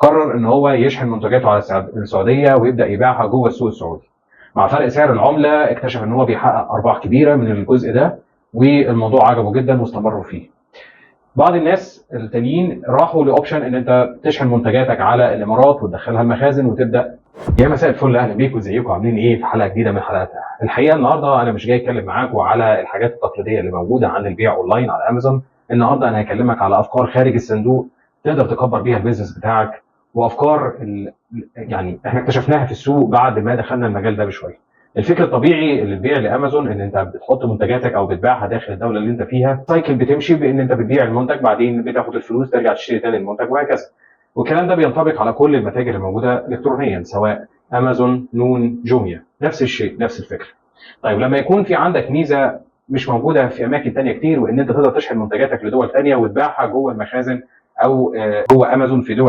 قرر ان هو يشحن منتجاته على السعودية ويبدا يبيعها جوه السوق السعودي. مع فرق سعر العملة اكتشف ان هو بيحقق ارباح كبيرة من الجزء ده، والموضوع عجبه جدا واستمروا فيه. بعض الناس التانيين راحوا ل option ان انت تشحن منتجاتك على الامارات وتدخلها المخازن وتبدا. يا مساء الفل، اهلا بيكم، ازيكم، عاملين ايه في حلقة جديدة من حلقاتنا. الحقيقة النهارده انا مش جاي اتكلم معاكم على الحاجات التقليدية اللي موجودة عن البيع اونلاين على امازون. النهارده انا هكلمك على افكار خارج الصندوق تقدر تكبر بيها ال business بتاعك، وافكار يعني احنا اكتشفناها في السوق بعد ما دخلنا المجال ده بشوية. الفكر الطبيعي للبيع لامازون ان انت بتحط منتجاتك او بتبيعها داخل الدولة اللي انت فيها، cycle بتمشي بان انت بتبيع المنتج، بعدين بتاخد الفلوس ترجع تشتري تاني المنتج وهكذا. والكلام ده بينطبق على كل المتاجر الموجودة الكترونيا، سواء امازون، نون، جوميا، نفس الشيء، نفس الفكرة. طيب لما يكون في عندك ميزة مش موجودة في اماكن تانية كتير، وان انت تقدر تشحن منتجاتك لدول تانية وتبيعها جوه المخازن او جوه امازون في دول